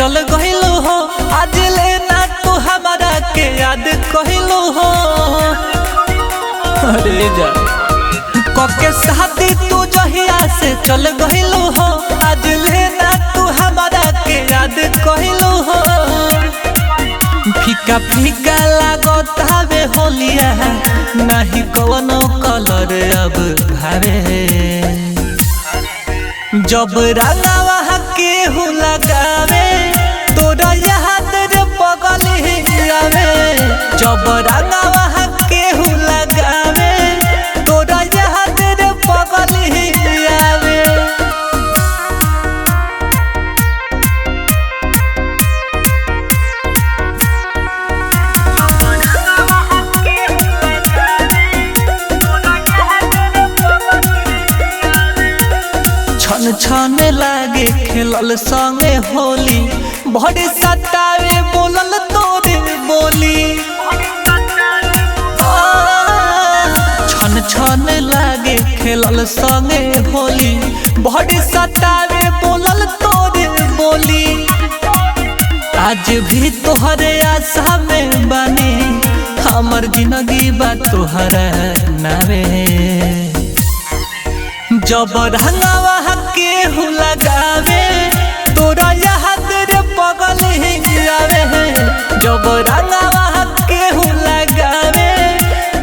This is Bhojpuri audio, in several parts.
चल गइलू हो, आज ले ना तू हमारा के याद कइलू हो। अरे जा कके शादी तू जहिया से चल गइलू हो, आज ले ना तू हमारा के याद कइलू हो। फीका फीका लागत हवे होलिया, नहीं कवनो कलर अब भावे। जब रंगवा केहू लगावे तोरा याद रे पगल आवे। जब रंगवा केहू लगावे तोरा याद रे पगल आवे। छन छन लागे खेलल संगे होली, बड़े सतावे बोलल तोरे बोली। छन छन लागे खेलल संगे होली, बड़े सतावे बोलल तोरे बोली। आज भी तोहरे आशा में बानी, हमर जिंदगी बा तोहरा नावे। जब रंगवा केहू लगावे तोरा याद रे पगल आवे। जब रंगवा केहू लगावे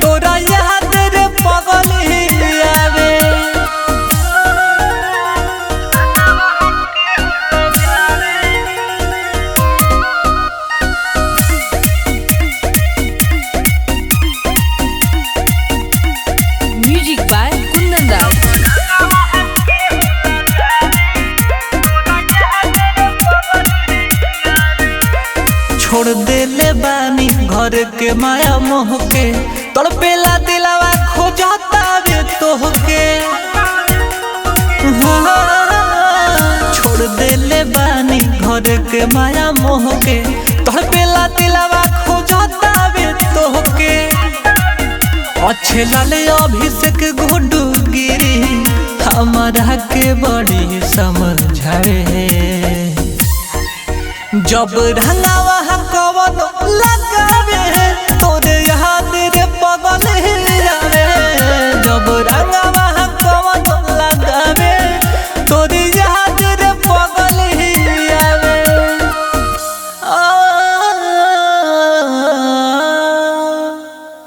तोरा याद रे पगल आवे। Music by Kundan Das. छोड़ देले बानी घर के माया मोह के, तड़पेला दिलावा खोजता वे तोहके। हाँ, छोड़ देले बानी घर के माया मोह के, तड़पेला दिलावा खोजता वे तोहके। अच्छे लाले अभिषेक गुड्डू गिरी हमारा के बड़ी समझावे। जब रंगवा कवनो लग